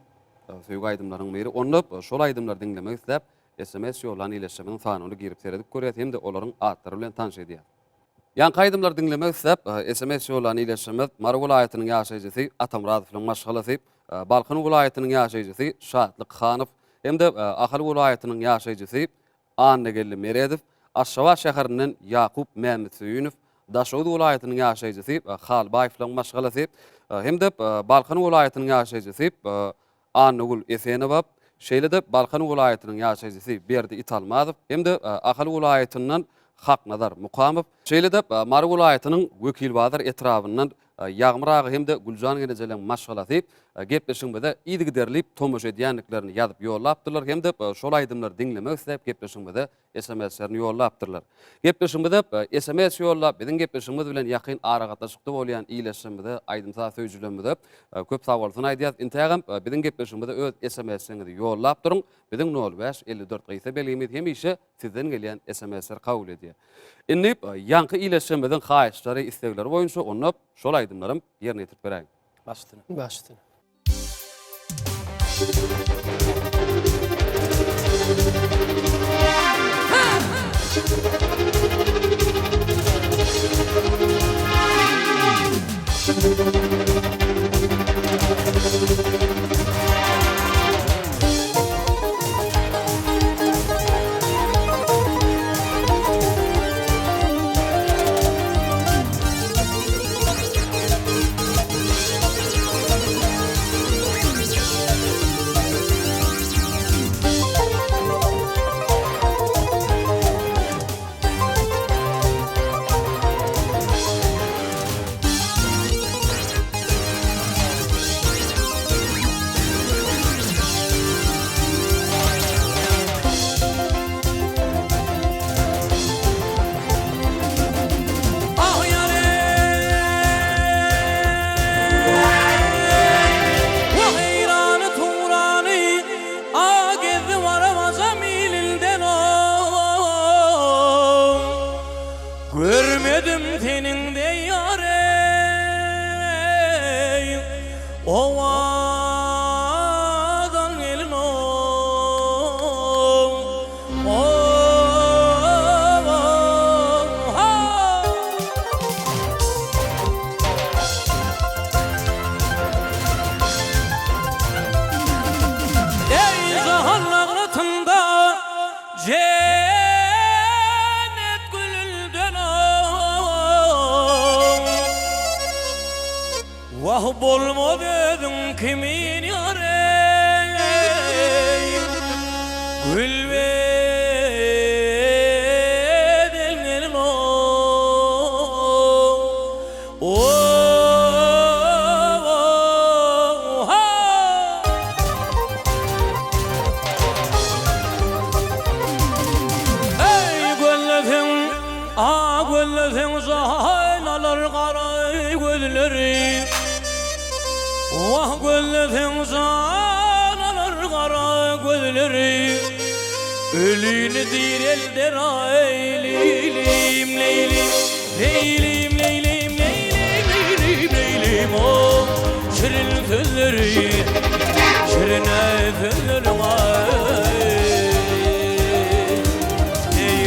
Speaker 1: söýgi aýdymlaryň biri. Onda şol aýdymlary diňlemek isläp sms ýollan ildeşlerimiziň sanyna girip seredip görýäs hem-de olaryň atlary bilen tanyş edýäs. Ýaňky aýdymlary diňlemek isläp, sms ýollan ildeşimiz Mary welaýatynyň ýaşaýjysy Atamyradowlaryň maşgalasy, Balkan welaýatynyň ýaşaýjysy Şatlyk Hanow hem-de Ahal welaýatynyň ýaşaýjysy. Annageldi Meredow, Aşgabat şäherinden Ýakup Mämmetsöýünow, Daşoguz welaýatynyň ýaşaýjysy Halbaýewlaryň maşgalasy hem-de Balkan welaýatynyň ýaşaýjysy Annagül Esenowa, şeýle-de Balkan welaýatynyň ýaşaýjysy Berdi Italmazow hem-de Ahal welaýatyndan Haknazar Mukamow, şeýle-de Mary welaýatynyň Wekilbazar etrabyndan Ýagmyr aga hem-de Güljan genejeleň maşgalasy gepleşigimize yzygiderli tomaşa edýändiklerini ýazyp ýollapdyrlar hem-de şol aýdymlary diňlemek isläp gepleşigimize SMS-lerini ýollapdyrlar. Gepleşigimize sms ýollap, biziň gepleşigimiz bilen ýakyn aragatnaşykda bolýan ildeşlerimize, aýdym-saz söýüjilerimize köp sagbolsun aýdýas. Intägem biziň gepleşigimize öz SMS-leriňizi ýollap duruň. Biziň nol bäş, 54 gysga belgimiz hemişe sizden gelýän SMS-leri kabul edýär. Indi ýaňky ildeşlerimiziň haýyşlary, islegleri boýunça onda şol aýdymlaram ýerine ýetirip beräýiň.
Speaker 2: Baş üstüne.
Speaker 3: Baş üstüne.
Speaker 7: Ah ýar-eý, Wah Eýrany-Turany, A gezdi barabajam ililden-ow. Görmedim seniň deý ýar-eý, Owadan gelin-ow. Eý jahan nagratynda jennet gülünden Wah bolmaz özüň kimin ýar eý Gül beden gelin o-o-ha. Eý gözleseň A gözleseň jaýyn alar gara gözleri Wah gözleseň jan alar gara gözleri Ölini direlder aý leýlim leýlim Leýlim leýlim leýlim leýlim leýlim o Şirin sözleri şirin sözleri aý Eý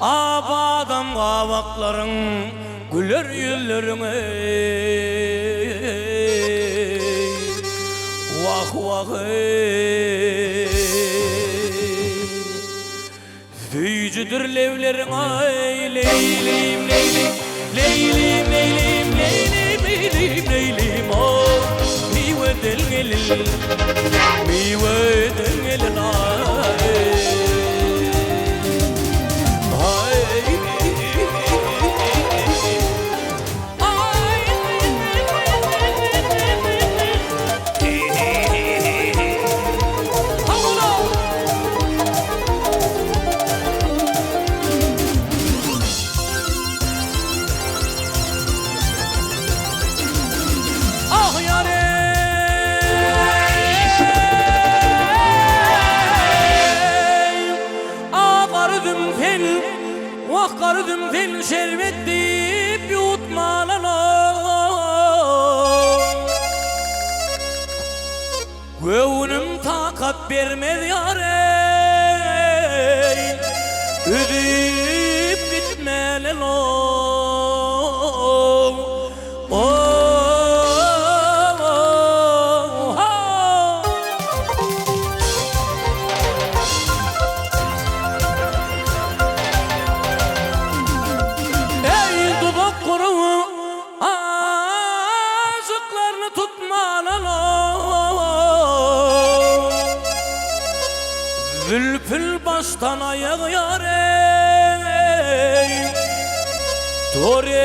Speaker 7: Abadam gabaklaryň güler ýüzleriň eý Wah wah eý Süýjüdir lebleriň aý leýlim leýlim leýlim leýlim leýlim leýlim leýlim o Miweden gelin miweden gelin aý Ah ýar-eý! Ah garyzym sen, wah garyzym sen şerbet diýip ýuwutmalan-ow. Göwnüm takat bermez ýar-eý, Üzüp gitmeli-ow, ow. Daşdan aýak ýar eý Tory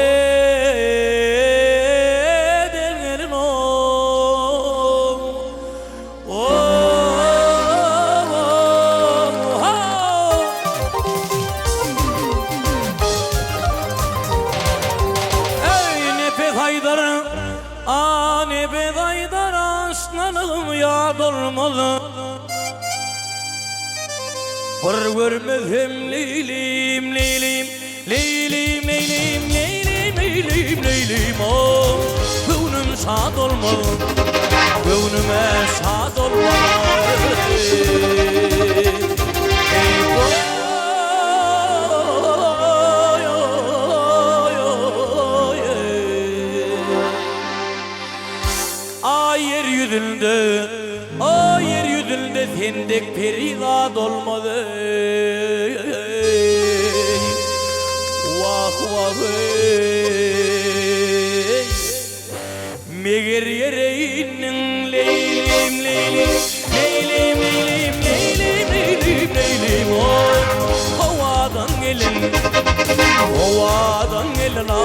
Speaker 7: gelin Eý Nepes aýdar A Nepes aýdar aşnalygym ýat olmaz. Bir görmesem Leýlim, Leýlim, Leýlim, Leýlim, Leýlim, Leýlim, Leýlim, o Göwnüm şat olmaz, göwnüme şat olmaz Eý, oý, oý, oý, Aý ýer ýüzünde, aý ýer ýüzünde sen dek perizat olmaz eý, Wah, wah eý. Meger ýere indiň Leýlim, Leýlim, Leýlim, Leýlim, Leýlim, Leýlim, Leýlim, oý, Howadan gelen, howadan gelen aý.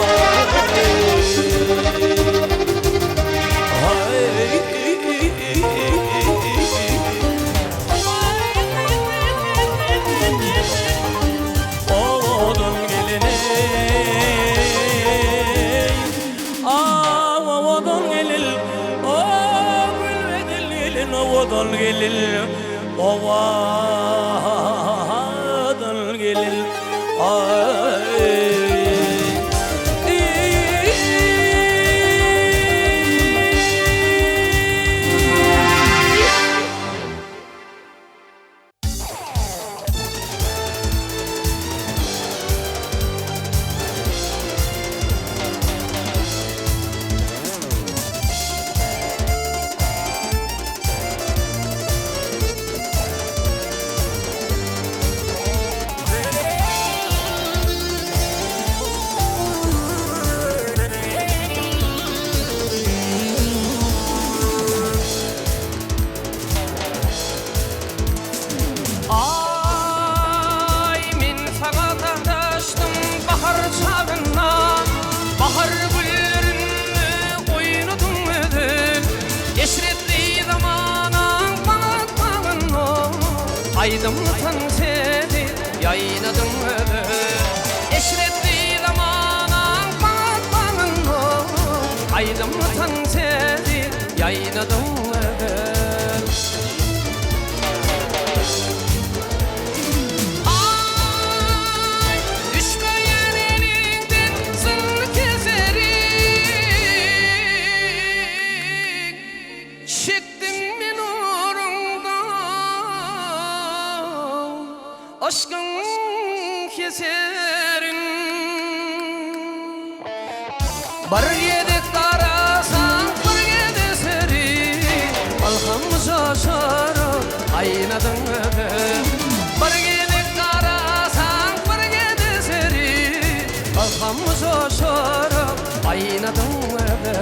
Speaker 7: Owadan gelin eý, Owadan gelin, gül gelin, owadan gelin, owadan gelin, aý.
Speaker 4: Aý, men saňa sataşdym bahar çagynda, Bahar güllerinde oýnadyň özel. Eşretli zamanaň bagt bagynda, Aýdymly tans edip ýaýnadyň özel. Eşretli zamanaň bagt bagynda, Aýdymly tans edip ýaýnadyň özel. Aý, düşmeýän eliňden zynny keserin, Çekdim men uruňda yşkyň heserin. Bir gezek garasaň, bir gezek seri, Ylham joşuryp aýnadyň özi. Bir gezek garasaň, bir gezek seri, Ylham joşuryp aýnadyň özi.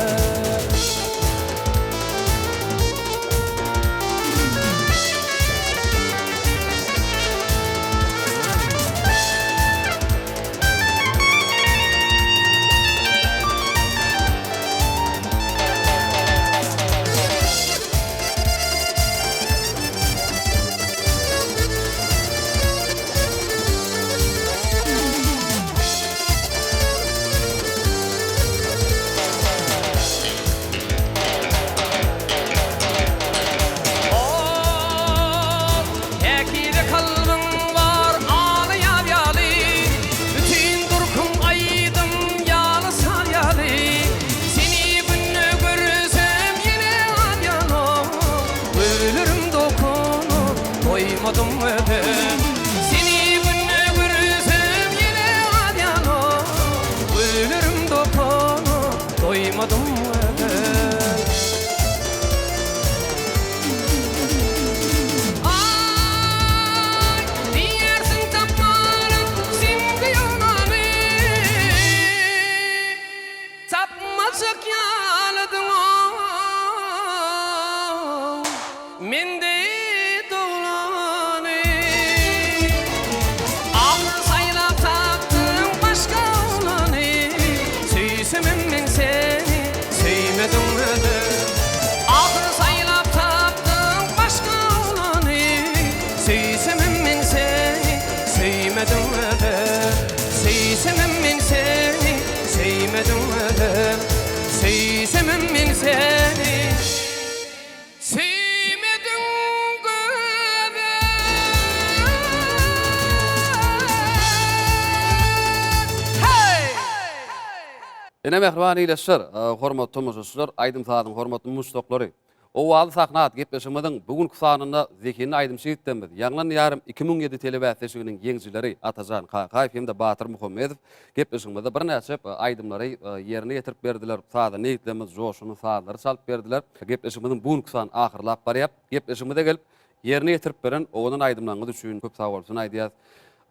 Speaker 1: Ine mähriban ildeşler, hormatly tomaşaçylar, aýdym-sazyň hormatly muşdaklary. Owazly sahna atly gepleşigimiziň bu günki sanynda zehinli aýdymçy ýigitlerimiz, Ýaňlan ýarym 2007 telebäsleşiginiň ýeňijileri Atajan Kakaýew hem-de Batyr Muhammedow gepleşigimizde birnäçe aýdymlary ýerine ýetirip berdiler. Sazanda ýigitlerimiz joşgunly sazlary çalyp berdiler. Gepleşigimiziň bu günki sany ahyrlap barýar. Gepleşigimize gelip, ýerine ýetirip beren owadan aýdymlaryňyz üçin köp sagbolsun aýdýas.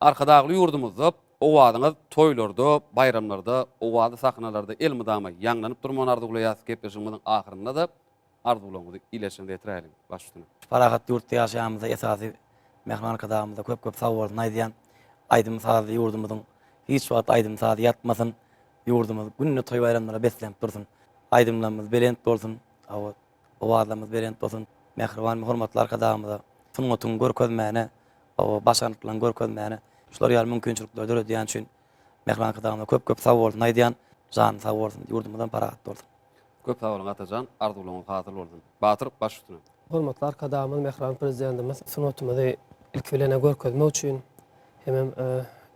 Speaker 1: Arkadagly ýurdumyzda Owazyňyz toýlarda, baýramlarda, owazly sahnalarda elmydama ýaňlanyp durmagyny arzuwlaýas. Gepleşigimiziň ahyrynda-da arzuwlaryňyzy ileçinize ýetiräýeliň. Baş üstüne.
Speaker 2: Şu parahat ýurtda ýaşaýanymyza esasy Mähriban Arkadagymyza köp köp sag bolsun aýdýan. Aýdym sazly ýurdumyzyň hiç wagt aýdym sazy ýatmasyn. Ýurdumyz günde toý baýramlara beslenip dursun. Aýdymlarymyz belent bolsun. Hawa owazlarymyz belent bolsun. Mähriban hormatly Arkadagymyza sungatyňy görkezmäne Hawa, başarnyklaryny görkezmäne şular ýaly mümkinçilikleri döredýäni üçin Mähriban Arkadagymyza köp köp sag bolsun aýdýan. Jany sag bolsun, ýurdumyzam parahat bolsun.
Speaker 1: Köp sag boluň Atajan, arzuwlaryňyz hasyl bolsun. Batyr baş üstüne.
Speaker 3: Hormatly Arkadagymyz, mähriban Prezidentimiz sungatymyzy ilki bilen-ä görkezmek üçin hemem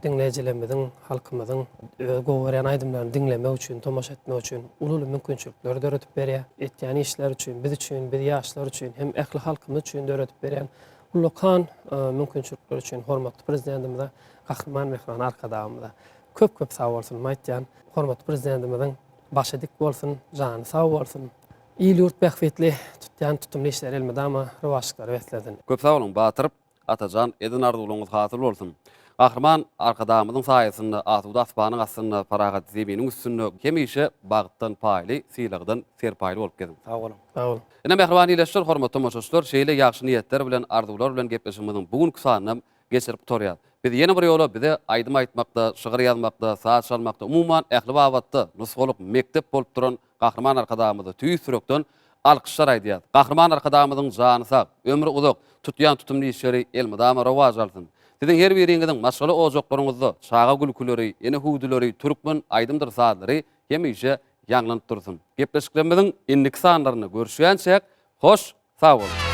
Speaker 3: diňleýjilerimiziň, halkymyzyň öz gowy görýän aýdymlaryny diňlemek üçin, tomaşa etmek üçin uly-uly mümkinçilikleri döredip berýär. Etýän işleri üçin, biz üçin, biz ýaşlar üçin hem ähli halkymyz üçin döredip berýän Ullakan mümkinçilikler üçin hormatly Prezidentimize, Gahryman Mähriban Arkadagymyza köp-köp sag bolsun aýtýan. Hormatly Prezidentimiziň başy dik bolsun, jany sag bolsun. Il-ýurt bähbitli tutýan tutumly işleri elmydama rowaçlyklara beslesin.
Speaker 1: Köp sag boluň Batyr, Atajan eden arzuwlaryňyz hasyl bolsun. Gahryman Arkadagymyzyň saýasynda asuda aspanyň astynda, parahat zeminiň üstünde hemişe bagtdan paýly, sylagdan serpaýly bolup geziň.
Speaker 2: Sag boluň.
Speaker 3: Sag boluň.
Speaker 1: Ine mähriban ildeşler, hormatly tomaşaçylar, şeýle ýagşy niýetler bilen, arzuwlar bilen gepleşigimiziň bu günki sanynam geçirip gutarýas. Biz ýene bir ýola bize aýdym aýtmakda, şygyr ýazmakda, saz çalmakda, umuman ähli babatda nusgalyk mekdep bolup duran Gahryman Arkadagymyza tüýs ýürekden alkyşlar aýdýas. Gahryman Arkadagymyzyň jany sag, ömri uzak, tutýan tutumly işleri elmydama rowaç alsyn. Siziň her biriňiziň maşgala ojaklaryňyzda çaga gülküleri, ene hüwdüleri, türkmen aýdymdyr sazlary hemişe ýaňlanyp dursun. Gepleşiklerimiziň indiki sanlarynda görüşýänçäk, hoş sag boluň!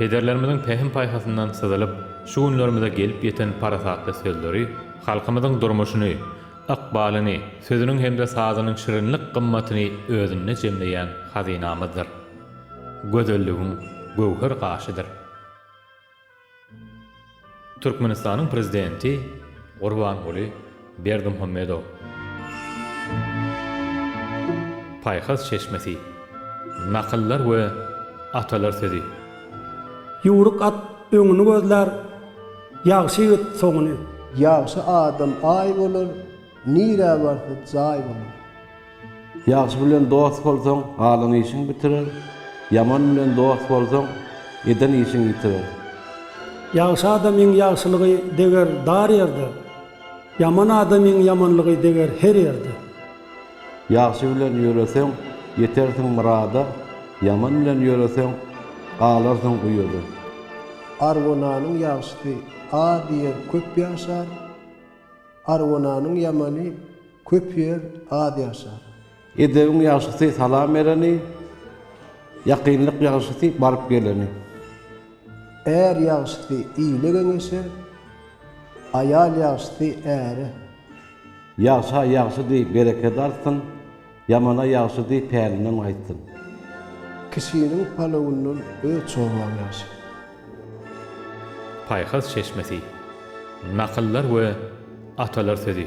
Speaker 8: Pederlerimiziň pähim-paýhasyndan syzylyp, şu günlerimize gelip ýeten parasatly sözleri halkymyzyň durmuşyny, ykbalyny, sözüniň hem-de sazynyň şirinlik gymmatyny özünde jemleýän hazynamyzdyr. Gözelligiň göwher gaşydyr. Türkmenistanyň Prezidenti Gurbanguly Berdimuhamedow. Paýhas çeşmesi. Nakyllar we atalar sözi.
Speaker 9: Ýüwrük at öňüni gözlär, ýagşy ýigit soňuny.
Speaker 10: Ýagşy adam aý bolar, nirä barsa jaý bolar.
Speaker 11: Ýagşy bilen dost bolsaň, galan işiň bitirer, Ýaman bilen dost bolsaň, eden işiň ýitirer.
Speaker 9: Ýagşy adamyň ýagşylygy deger dar ýerde, Ýaman adamyň ýamanlygy deger her ýerde.
Speaker 11: Ýagşy bilen ýöreseň, ýetersiň myrada, Ýaman bilen ýöreseň, galarsyň uýada.
Speaker 10: Arwananyň ýagşysy az iýer, köp ýaşar, Arwananyň ýamany köp iýer, az ýaşar.
Speaker 11: Edebiň ýagşysy salam bereni, Ýakynlyk ýagşysy baryp geleni.
Speaker 10: Är ýagşysy ile geňeşer, aýal ýagşysy äre.
Speaker 11: Ýagşa ýagşy diý, bereket artsyn, Ýamana ýagşy diý, pälinden gaýtsyn.
Speaker 10: Kişiniň palawyndan öz çorbaň ýagşy.
Speaker 8: Paýhas çeşmesi. Nakyllar we atalar sözi.